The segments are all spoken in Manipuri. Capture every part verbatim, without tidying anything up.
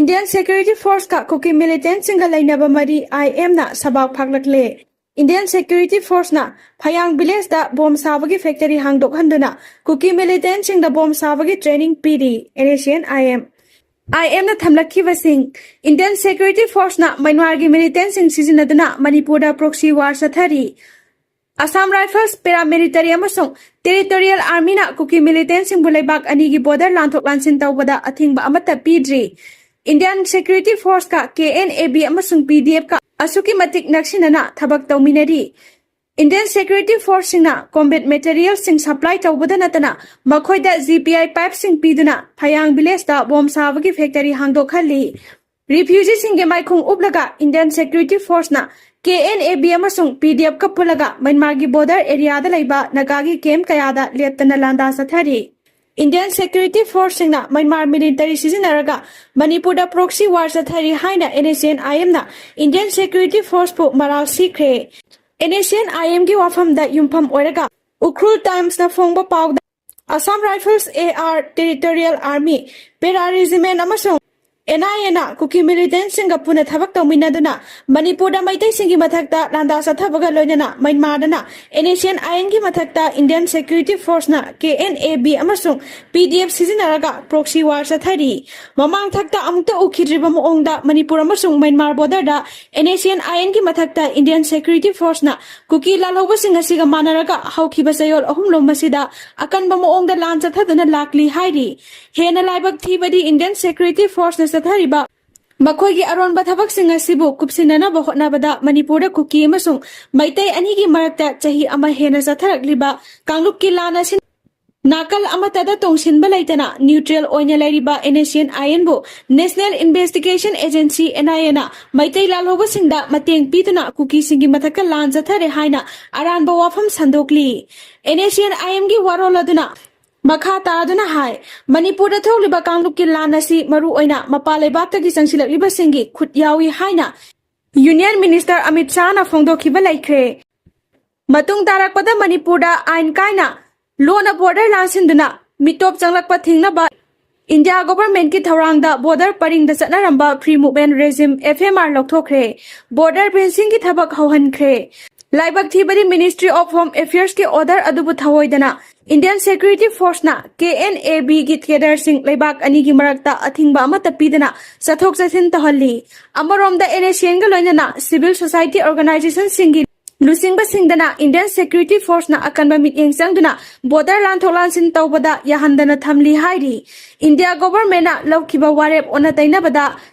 Indian Security Force ꯀ ꯀꯨꯀꯤ militant ꯁꯤꯡꯒ ꯂꯩꯅꯕ ꯃꯔꯤ I M ꯅ ꯁꯕꯥꯛ ꯐꯥꯛꯂꯛꯂꯦ꯫ Indian Security Force ꯅ ꯐꯌꯥꯡ village ꯇ ꯕꯣꯝ ꯁꯥꯕꯒꯤ factory ꯍꯥꯡꯗꯣꯛꯍꯟꯗꯨꯅ ꯀꯨꯀꯤ militant ꯁꯤꯡꯗ ꯕꯣꯝ ꯁꯥꯕꯒꯤ training ꯄꯤꯔꯤ꯫ N S C N I M I M ꯅ ꯊꯝꯂꯛꯈꯤꯕꯁꯤꯡ꯫ Indian Security Force ꯅ ꯃ꯭ꯌꯥꯟꯃꯥꯔꯒꯤ militant ꯁꯤꯡ ꯁꯤꯖꯤꯟꯅꯗꯨꯅ ꯃꯅꯤꯄꯨꯔꯗ proxy war ꯆꯠꯊꯔꯤ꯫ Assam Rifles, paramilitary ꯑꯃꯁꯨꯡ territorial army ꯅ ꯀꯨꯀꯤ militant ꯁꯤꯡꯕꯨ ꯂꯩꯕꯥꯛ ꯑꯅꯤꯒꯤ border ꯂꯥꯟꯊꯣꯛ ꯂꯥꯟꯁꯤꯟ ꯇꯧꯕꯗ ꯑꯊꯤꯡꯕ ꯑꯃꯠꯇ ꯄꯤꯗ꯭ꯔꯤ꯫ Indian Security Force ꯀ K N A B ꯑꯃꯁꯨꯡ P D F ꯀ ꯑꯁꯨꯛꯀꯤ ꯃꯇꯤꯛ ꯅꯛꯁꯤꯟꯅꯅ ꯊꯕꯛ ꯇꯧꯃꯤꯟꯅꯔꯤ꯫ Indian Security Force ꯁꯤꯡꯅ combat material ꯁꯤꯡ supply ꯇꯧꯕꯗ ꯅꯠꯇꯅ ꯃꯈꯣꯏꯗ G P I pipe ꯁꯤꯡ ꯄꯤꯗꯨꯅ ꯐꯌꯥꯡ village ꯇ ꯕꯣꯝ ꯁꯥꯕꯒꯤ factory ꯍꯥꯡꯗꯣꯛꯍꯜꯂꯤ꯫ Refugee ꯁꯤꯡꯒꯤ ꯃꯥꯏꯈꯨꯡ ꯎꯞꯂꯒ Indian Security Force ꯅ K N A B ꯑꯃꯁꯨꯡ P D F ꯀ ꯄꯨꯜꯂꯒ ꯃ꯭ꯌꯥꯟꯃꯥꯔꯒꯤ border area ꯗ ꯂꯩꯕ ꯅꯥꯒꯥꯒꯤ camp ꯀꯌꯥꯗ ꯂꯦꯞꯇꯅ ꯂꯥꯟꯗꯥ ꯆꯠꯊꯔꯤ꯫ Indian Security Force ꯁꯤꯡꯅ ꯃ꯭ꯌꯥꯟꯃꯥꯔ military ꯁꯤꯖꯤꯟꯅꯔꯒ ꯃꯅꯤꯄꯨꯔꯗ proxy war ꯆꯠꯊꯔꯤ ꯍꯥꯏꯅ N S C N I M ꯅ Indian Security Force ꯄꯨ ꯃꯔꯥꯜ ꯁꯤꯈ꯭ꯔꯦ꯫ N S C N I M ꯒꯤ ꯋꯥꯐꯝꯗ ꯌꯨꯝꯐꯝ ꯑꯣꯏꯔꯒ ꯎꯈ꯭ꯔꯨꯜ Times ꯅ ꯐꯣꯡꯕ ꯄꯥꯎꯗ, Assam Rifles, A R, Territorial Army, Para Regiment ꯑꯃꯁꯨꯡ N I A ꯅ ꯀꯨꯀꯤ militant ꯁꯤꯡꯒ ꯄꯨꯟꯅ ꯊꯕꯛ ꯇꯧꯃꯤꯟꯅꯗꯨꯅ ꯃꯅꯤꯄꯨꯔꯗ ꯃꯩꯇꯩꯁꯤꯡꯒꯤ ꯃꯊꯛꯇ ꯂꯥꯟꯗꯥ ꯆꯠꯊꯕꯒ ꯂꯣꯏꯅꯅ ꯃ꯭ꯌꯥꯟꯃꯥꯔꯗꯅ N S C N I M ꯒꯤ ꯃꯊꯛꯇ Indian Security Force ꯅ K N A B ꯑꯃꯁꯨꯡ P D F ꯁꯤꯖꯤꯟꯅꯔꯒ proxy war ꯆꯠꯊꯔꯤ꯫ ꯃꯃꯥꯡ ꯊꯛꯇ ꯑꯃꯨꯛꯇ ꯎꯈꯤꯗ꯭ꯔꯤꯕ ꯃꯑꯣꯡꯗ ꯃꯅꯤꯄꯨꯔ ꯑꯃꯁꯨꯡ Myanmar border the N S C N I M ꯒꯤ ꯃꯊꯛꯇ Indian Security Force ꯅ ꯀꯨꯀꯤ ꯂꯥꯜꯍꯧꯕꯁꯤꯡ ꯑꯁꯤꯒ ꯃꯥꯟꯅꯔꯒ ꯍꯧꯈꯤꯕ ꯆꯌꯣꯜ ꯑꯍꯨꯝꯂꯣꯝ ꯑꯁꯤꯗ ꯑꯀꯟꯕ ꯃꯑꯣꯡꯗ ꯂꯥꯟ ꯆꯠꯊꯗꯨꯅ ꯂꯥꯛꯂꯤ ꯍꯥꯏꯔꯤ꯫ ꯍꯦꯟꯅ ꯂꯥꯏꯕꯛ ꯊꯤꯕꯗꯤ Indian Security Force ꯅ ꯆꯠꯊꯔꯤꯕ ꯃꯈꯣꯏꯒꯤ ꯑꯔꯣꯟꯕ ꯊꯕꯛꯁꯤꯡ ꯑꯁꯤꯕꯨ ꯀꯨꯞꯁꯤꯟꯅꯅꯕ ꯍꯣꯠꯅꯕꯗ ꯃꯅꯤꯄꯨꯔꯗ ꯀꯨꯀꯤ ꯑꯃꯁꯨꯡ ꯃꯩꯇꯩ ꯑꯅꯤꯒꯤ ꯃꯔꯛꯇ ꯆꯍꯤ ꯑꯃ ꯍꯦꯟꯅ ꯆꯠꯊꯔꯛꯂꯤꯕ ꯀꯥꯡꯂꯨꯞꯀꯤ ꯂꯥꯟ ꯑꯁꯤ ꯅꯥꯀꯜ ꯑꯃꯠꯇꯗ ꯇꯣꯡꯁꯤꯟꯕ ꯂꯩꯇꯅ neutral ꯑꯣꯏꯅ ꯂꯩꯔꯤꯕ N S C N I M ꯕꯨ National Investigation Agency, N I A ꯅ ꯃꯩꯇꯩ ꯂꯥꯜꯍꯧꯕꯁꯤꯡꯗ ꯃꯇꯦꯡ ꯄꯤꯗꯨꯅ ꯀꯨꯀꯤꯁꯤꯡꯒꯤ ꯃꯊꯛꯇ ꯂꯥꯟ ꯆꯠꯊꯔꯦ ꯍꯥꯏꯅ ꯑꯔꯥꯟꯕ ꯋꯥꯐꯝ ꯁꯟꯗꯣꯛꯂꯤ꯫ N S C N I M ꯒꯤ ꯋꯥꯔꯣꯜ ꯑꯗꯨꯅ ꯃꯈꯥ ꯇꯥꯗꯨꯅ ꯍꯥꯏ, ꯃꯅꯤꯄꯨꯔꯗ ꯊꯣꯛꯂꯤꯕ ꯀꯥꯡꯂꯨꯞꯀꯤ ꯂꯥꯟ ꯑꯁꯤ ꯃꯔꯨ ꯑꯣꯏꯅ ꯃꯄꯥꯟ ꯂꯩꯕꯥꯛꯇꯒꯤ ꯆꯪꯁꯤꯜꯂꯛꯂꯤꯕꯁꯤꯡꯒꯤ ꯈꯨꯠ ꯌꯥꯎꯏ ꯍꯥꯏꯅ Union Minister ꯑꯃꯤꯠ ꯁꯥꯍꯅ ꯐꯣꯡꯗꯣꯛꯈꯤꯕ ꯂꯩꯈ꯭ꯔꯦ꯫ ꯃꯇꯨꯡ ꯇꯥꯔꯛꯄꯗ ꯃꯅꯤꯄꯨꯔꯗ ꯑꯥꯏꯟ ꯀꯥꯏꯅ ꯂꯣꯟꯅ border ꯂꯥꯟꯁꯤꯟꯗꯨꯅ ꯃꯤꯇꯣꯞ ꯆꯪꯂꯛꯄ ꯊꯤꯡꯅꯕ ꯏꯟꯗꯤꯌꯥ ꯒꯣꯚꯔꯟꯃꯦꯟꯠꯀꯤ ꯊꯧꯔꯥꯡꯗ ꯕꯣꯔꯗꯔ ꯄꯔꯤꯡꯗ ꯆꯠꯅꯔꯝꯕ Free Movement Regime, F M R, ꯂꯧꯊꯣꯛꯈ꯭ꯔꯦ꯫ ꯕꯣꯔꯗꯔ ꯐꯦꯟꯁꯤꯡꯒꯤ ꯊꯕꯛ ꯍꯧꯍꯟꯈ꯭ꯔꯦ꯫ ꯂꯥꯏꯕꯛ ꯊꯤꯕꯗꯤ Ministry of Home Affairsꯀꯤ order ꯑꯗꯨꯕꯨ ꯊꯧꯑꯣꯏꯗꯅ Indian Security Forceꯅ K N A Bꯒꯤ cadreꯁꯤꯡ ꯂꯩꯕꯥꯛ ꯑꯅꯤꯒꯤ ꯃꯔꯛꯇ ꯑꯊꯤꯡꯕ ꯑꯃꯠꯇ ꯄꯤꯗꯅ ꯆꯠꯊꯣꯛ ꯆꯠꯁꯤꯟ ꯇꯧꯍꯜꯂꯤ꯫ ꯑꯃꯔꯣꯝꯗ NSCNꯒ ꯂꯣꯏꯅꯅ civil society organisationꯁꯤꯡꯒꯤ ꯂꯨꯆꯤꯡꯕꯁꯤꯡꯗꯅ Indian Security Forceꯅ ꯑꯀꯟꯕ ꯃꯤꯠꯌꯦꯡ ꯆꯪꯗꯨꯅ ꯕꯣꯔꯗꯔ ꯂꯥꯟꯊꯣꯛ ꯂꯥꯟꯁꯤꯟ ꯇꯧꯕꯗ ꯌꯥꯍꯟꯗꯅ ꯊꯝꯂꯤ ꯍꯥꯏꯔꯤ꯫ ꯏꯟꯗꯤꯌꯥ ꯒꯣꯚꯔꯟꯃꯦꯟꯠꯅ ꯂꯧꯈꯤꯕ ꯋꯥꯔꯦꯞ ꯑꯣꯟꯅ ꯇꯩꯅꯕꯗ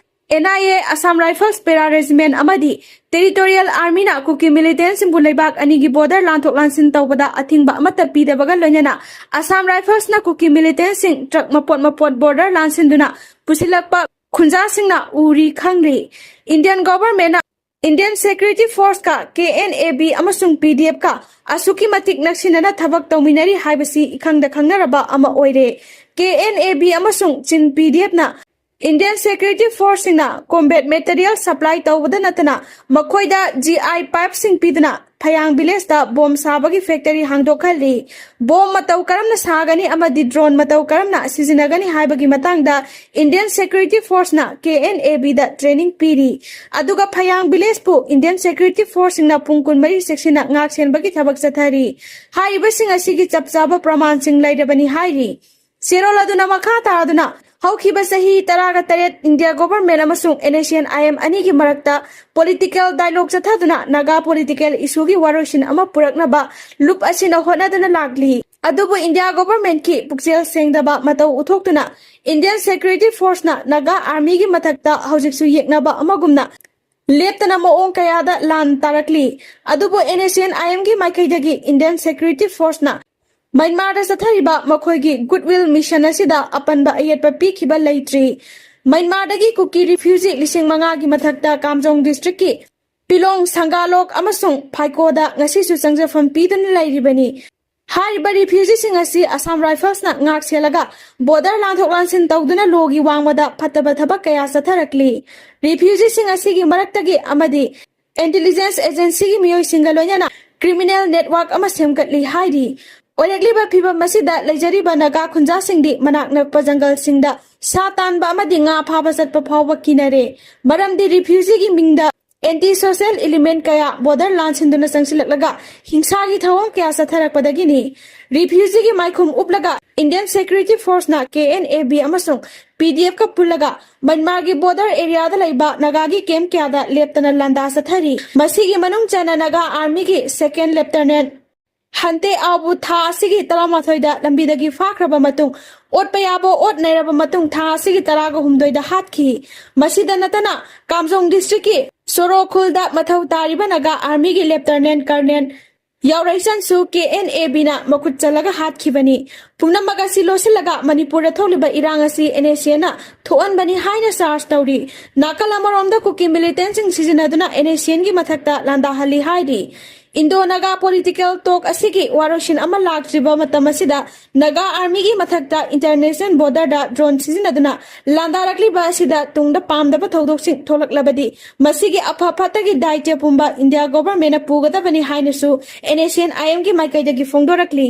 N I A, Assam Rifles Para Regiment ꯑꯃꯗꯤ Territorial Armyꯅ ꯀꯨꯀꯤ militantꯁꯤꯡꯕꯨ ꯂꯩꯕꯥꯛ ꯑꯅꯤꯒꯤ ꯕꯣꯔꯗꯔ ꯂꯥꯟꯊꯣꯛ ꯂꯥꯟꯁꯤꯟ ꯇꯧꯕꯗ ꯑꯊꯤꯡꯕ ꯑꯃꯠꯇ ꯄꯤꯗꯕꯒ ꯂꯣꯏꯅꯅ Assam Riflesꯅ ꯀꯨꯀꯤ militantꯁꯤꯡ ꯇ꯭ꯔꯛ ꯃꯄꯣꯠ ꯃꯄꯣꯠ ꯕꯣꯔꯗꯔ ꯂꯥꯟꯁꯤꯟꯗꯨꯅ ꯄꯨꯁꯤꯜꯂꯛꯄ ꯈꯨꯟꯖꯥꯁꯤꯡꯅ ꯎꯔꯤ ꯈꯪꯂꯤ꯫ ꯏꯟꯗꯤꯌꯟ ꯒꯣꯚꯔꯟꯃꯦꯟꯠꯅ Indian Security Forceꯀ K N A B ꯑꯃꯁꯨꯡ P D Fꯀ ꯑꯁꯨꯛꯀꯤ ꯃꯇꯤꯛ ꯅꯛꯁꯤꯟꯅꯅ ꯊꯕꯛ ꯇꯧꯃꯤꯟꯅꯔꯤ ꯍꯥꯏꯕꯁꯤ ꯏꯈꯪꯗ ꯈꯪꯅꯔꯕ ꯑꯃ ꯑꯣꯏꯔꯦ꯫ K N A B ꯑꯃꯁꯨꯡ ꯆꯤꯟ P D Fꯅ Indian Security Forceꯁꯤꯡꯅ combat material supply ꯇꯧꯕꯗ ꯅꯠꯇꯅ ꯃꯈꯣꯏꯗ G I pipeꯁꯤꯡ ꯄꯤꯗꯨꯅ ꯐꯌꯥꯡ villageꯇ ꯕꯣꯝ ꯁꯥꯕꯒꯤ factory ꯍꯥꯡꯗꯣꯛꯍꯜꯂꯤ꯫ ꯕꯣꯝ ꯃꯇꯧ ꯀꯔꯝꯅ ꯁꯥꯒꯅꯤ ꯑꯃꯗꯤ drone ꯃꯇꯧ ꯀꯔꯝꯅ ꯁꯤꯖꯤꯟꯅꯒꯅꯤ ꯍꯥꯏꯕꯒꯤ ꯃꯇꯥꯡꯗ Indian Security Forceꯅ K N A Bꯗ training ꯄꯤꯔꯤ꯫ ꯑꯗꯨꯒ ꯐꯌꯥꯡ villageꯄꯨ Indian Security Forceꯁꯤꯡꯅ ꯄꯨꯡ ꯀꯨꯟꯃꯔꯤ ꯆꯦꯛꯁꯤꯟꯅ ꯉꯥꯛ ꯁꯦꯟꯕꯒꯤ ꯊꯕꯛ ꯆꯠꯊꯔꯤ꯫ ꯍꯥꯏꯔꯤꯕꯁꯤꯡ ꯑꯁꯤꯒꯤ ꯆꯞ ꯆꯥꯕ ꯄ꯭ꯔꯃꯥꯟꯁꯤꯡ ꯂꯩꯔꯕꯅꯤ ꯍꯥꯏꯔꯤ꯫ ꯆꯦꯔꯣꯜ ꯑꯗꯨꯅ ꯃꯈꯥ ꯇꯥꯗꯨꯅ, ꯍꯧꯈꯤꯕ ꯆꯍꯤ ꯇꯔꯥꯒ ꯇꯔꯦꯠ ꯏꯟꯗꯤꯌꯥ ꯒꯣꯚꯔꯟꯃꯦꯟꯠ ꯑꯃꯁꯨꯡ NSCN-IM ꯑꯅꯤꯒꯤ ꯃꯔꯛꯇ political dialogue ꯆꯠꯊꯗꯨꯅ ꯅꯥꯒꯥ political issueꯒꯤ ꯋꯥꯔꯣꯏꯁꯤꯟ ꯑꯃ ꯄꯨꯔꯛꯅꯕ ꯂꯨꯞ ꯑꯁꯤꯅ ꯍꯣꯠꯅꯗꯨꯅ ꯂꯥꯛꯂꯤ꯫ ꯑꯗꯨꯕꯨ ꯏꯟꯗꯤꯌꯥ ꯒꯣꯚꯔꯟꯃꯦꯟꯠꯀꯤ ꯄꯨꯛꯆꯦꯜ ꯁꯦꯡꯗꯕ ꯃꯇꯧ ꯎꯠꯊꯣꯛꯇꯨꯅ Indian Security Forceꯅ ꯅꯥꯒꯥ Armyꯒꯤ ꯃꯊꯛꯇ ꯍꯧꯖꯤꯛꯁꯨ ꯌꯦꯛꯅꯕ ꯑꯃꯒꯨꯝꯅ ꯂꯦꯞꯇꯅ ꯃꯑꯣꯡ ꯀꯌꯥꯗ ꯂꯥꯟ ꯇꯥꯔꯛꯂꯤ꯫ ꯑꯗꯨꯕꯨ NSCN-IMꯒꯤ ꯃꯥꯏꯀꯩꯗꯒꯤ Indian Security Forceꯅ ꯃ꯭ꯌꯥꯟꯃꯥꯔꯗ ꯆꯠꯊꯔꯤꯕ ꯃꯈꯣꯏꯒꯤ Goodwill Mission ꯑꯁꯤꯗ ꯑꯄꯟꯕ ꯑꯌꯦꯠꯄ ꯄꯤꯈꯤꯕ ꯂꯩꯇ꯭ꯔꯤ꯫ ꯃ꯭ꯌꯥꯟꯃꯥꯔꯗꯒꯤ ꯀꯨꯀꯤ refugee ꯂꯤꯁꯤꯡ ꯃꯉꯥꯒꯤ ꯃꯊꯛꯇ ꯀꯥꯝꯖꯣꯡ districtꯀꯤ ꯄꯤꯂꯣꯡ, ꯁꯪꯒꯥꯂꯣꯛ ꯑꯃꯁꯨꯡ ꯐꯥꯏꯀꯣꯗ ꯉꯁꯤꯁꯨ ꯆꯪꯖꯐꯝ ꯄꯤꯗꯨꯅ ꯂꯩꯔꯤꯕꯅꯤ꯫ ꯍꯥꯏꯔꯤꯕ refugeeꯁꯤꯡ ꯑꯁꯤ Assam Riflesꯅ ꯉꯥꯛ ꯁꯦꯜꯂꯒ border ꯂꯥꯟꯊꯣꯛ ꯂꯥꯟꯁꯤꯟ ꯇꯧꯗꯨꯅ ꯂꯣꯒꯤ ꯋꯥꯡꯃꯗ ꯐꯠꯇꯕ ꯊꯕꯛ ꯀꯌꯥ ꯆꯠꯊꯔꯛꯂꯤ꯫ Refugeeꯁꯤꯡ ꯑꯁꯤꯒꯤ ꯃꯔꯛꯇꯒꯤ ꯑꯃꯗꯤ intelligence agencyꯒꯤ ꯃꯤꯑꯣꯏꯁꯤꯡꯒ ꯂꯣꯏꯅꯅ criminal network ꯑꯃ ꯁꯦꯝꯒꯠꯂꯤ ꯍꯥꯏꯔꯤ꯫ ꯑꯣꯏꯔꯛꯂꯤꯕ ꯐꯤꯚꯝ ꯑꯁꯤꯗ ꯂꯩꯖꯔꯤꯕ ꯅꯥꯒꯥ ꯈꯨꯟꯖꯥꯁꯤꯡꯗꯤ ꯃꯅꯥꯛ ꯅꯛꯄ ꯖꯪꯒꯜꯁꯤꯡꯗ ꯁꯥ ꯇꯥꯟꯕ ꯑꯃꯗꯤ ꯉꯥ ꯐꯥꯕ ꯆꯠꯄ ꯐꯥꯎꯕ ꯀꯤꯅꯔꯦ꯫ ꯃꯔꯝꯗꯤ ꯔꯤꯐ꯭ꯌꯨꯖꯤꯒꯤ ꯃꯤꯡꯗ ꯑꯦꯟꯇꯤ ꯁꯣꯁꯤꯌꯦꯜ ꯏꯂꯤꯃꯦꯟ ꯀꯌꯥ ꯕꯣꯔꯗꯔ ꯂꯥꯟꯁꯤꯟꯗꯨꯅ ꯆꯪꯁꯤꯜꯂꯛꯂꯒ ꯍꯤꯡꯁꯥꯒꯤ ꯊꯧꯑꯣꯡ ꯀꯌꯥ ꯆꯠꯊꯔꯛꯄꯗꯒꯤꯅꯤ꯫ ꯔꯤꯐ꯭ꯌꯨꯖꯤꯒꯤ ꯃꯥꯏꯈꯨꯝ ꯎꯞꯂꯒ ꯏꯟꯗꯤꯌꯟ ꯁꯦꯀ꯭ꯌꯨꯔꯤꯇꯤ ꯐꯣꯔꯁꯅ ꯀꯦ ꯑꯦꯟ ꯑꯦ ꯕꯤ ꯑꯃꯁꯨꯡ ꯄꯤ ꯗꯤ ꯑꯦꯐꯀ ꯄꯨꯜꯂꯒ ꯃꯟꯃꯥꯔꯒꯤ ꯕꯣꯔꯗꯔ ꯑꯦꯔꯤꯌꯥꯗ ꯂꯩꯕ ꯅꯥꯒꯥꯒꯤ ꯀꯦꯝꯞ ꯀꯌꯥꯗ ꯂꯦꯞꯇꯅ ꯂꯥꯟꯗꯥ ꯆꯠꯊꯔꯤ꯫ ꯃꯁꯤꯒꯤ ꯃꯅꯨꯡ ꯆꯟꯅ ꯅꯥꯒꯥ ꯑꯥꯔꯃꯤꯒꯤ ꯁꯦꯀꯦꯟ ꯂꯦꯞꯇꯅꯦꯟ ꯍꯟꯇꯦ ꯑꯥꯎꯕꯨ ꯊꯥ ꯑꯁꯤꯒꯤ ꯇꯔꯥꯃꯥꯊꯣꯏꯗ ꯂꯝꯕꯤꯗꯒꯤ ꯐꯥꯈ꯭ꯔꯕ ꯃꯇꯨꯡ, ꯑꯣꯠꯄ ꯌꯥꯕ ꯑꯣꯠ ꯅꯩꯔꯕ ꯃꯇꯨꯡ ꯊꯥ ꯑꯁꯤꯒꯤ ꯇꯔꯥꯒ ꯍꯨꯝꯗꯣꯏꯗ ꯍꯥꯠꯈꯤ꯫ ꯃꯁꯤꯗ ꯅꯠꯇꯅ ꯀꯥꯝꯖꯣꯡ ꯗꯤꯁꯇ꯭ꯔꯤꯛꯀꯤ ꯁꯣꯔꯣꯈꯨꯜꯗ ꯃꯊꯧ ꯇꯥꯔꯤꯕ ꯅꯥꯒꯥ ꯑꯥꯔꯃꯤꯒꯤ ꯂꯦꯞꯇꯅꯦꯟ ꯀꯔꯅꯦꯜ ꯌꯥꯎꯔꯩꯆꯟꯁꯨ ꯀꯦ ꯑꯦꯟ ꯑꯦ ꯕꯤꯅ ꯃꯈꯨꯠ ꯆꯜꯂꯒ ꯍꯥꯠꯈꯤꯕꯅꯤ꯫ ꯄꯨꯝꯅꯃꯛ ꯑꯁꯤ ꯂꯣꯠꯁꯤꯜꯂꯒ ꯃꯅꯤꯄꯨꯔꯗ ꯊꯣꯛꯂꯤꯕ ꯏꯔꯥꯡ ꯑꯁꯤ ꯑꯦꯟ ꯑꯦꯁ ꯁꯤ ꯑꯦꯟꯅ ꯊꯣꯛꯍꯟꯕꯅꯤ ꯍꯥꯏꯅ ꯆꯥꯔꯖ ꯇꯧꯔꯤ꯫ ꯅꯥꯀꯜ ꯑꯃꯔꯣꯝꯗ ꯀꯨꯀꯤ ꯃꯤꯂꯤꯇꯦꯟꯁꯤꯡ ꯁꯤꯖꯤꯟꯅꯗꯨꯅ ꯑꯦꯟ ꯑꯦꯁ ꯁꯤ ꯑꯦꯟꯒꯤ ꯃꯊꯛꯇ ꯂꯥꯟꯗꯥꯍꯜꯂꯤ ꯍꯥꯏꯔꯤ꯫ ꯏꯟꯗꯣ ꯅꯥꯒꯥ ꯄꯣꯂꯤꯇꯤꯀꯦꯜ ꯇꯣꯛ ꯑꯁꯤꯒꯤ ꯋꯥꯔꯣꯏꯁꯤꯟ ꯑꯃ ꯂꯥꯛꯇ꯭ꯔꯤꯕ ꯃꯇꯝ ꯑꯁꯤꯗ ꯅꯥꯒꯥ ꯑꯥꯔꯃꯤꯒꯤ ꯃꯊꯛꯇ ꯏꯟꯇꯔꯅꯦꯁꯅꯦꯜ ꯕꯣꯔꯗꯔꯗ ꯗ꯭ꯔꯣꯟ ꯁꯤꯖꯤꯟꯅꯗꯨꯅ ꯂꯥꯟꯗꯥꯔꯛꯂꯤꯕ ꯑꯁꯤꯗ ꯇꯨꯡꯗ ꯄꯥꯝꯗꯕ ꯊꯧꯗꯣꯛꯁꯤꯡ ꯊꯣꯛꯂꯛꯂꯕꯗꯤ ꯃꯁꯤꯒꯤ ꯑꯐ ꯐꯠꯇꯒꯤ ꯗꯥꯏꯇ꯭ꯌ ꯄꯨꯝꯕ ꯏꯟꯗꯤꯌꯥ ꯒꯣꯚꯔꯟꯃꯦꯟꯠꯅ ꯄꯨꯒꯗꯕꯅꯤ ꯍꯥꯏꯅꯁꯨ ꯑꯦꯟ ꯑꯦꯁ ꯁꯤ ꯑꯦꯟ ꯑꯥꯏ ꯑꯦꯝꯒꯤ ꯃꯥꯏꯀꯩꯗꯒꯤ ꯐꯣꯡꯗꯣꯔꯛꯂꯤ꯫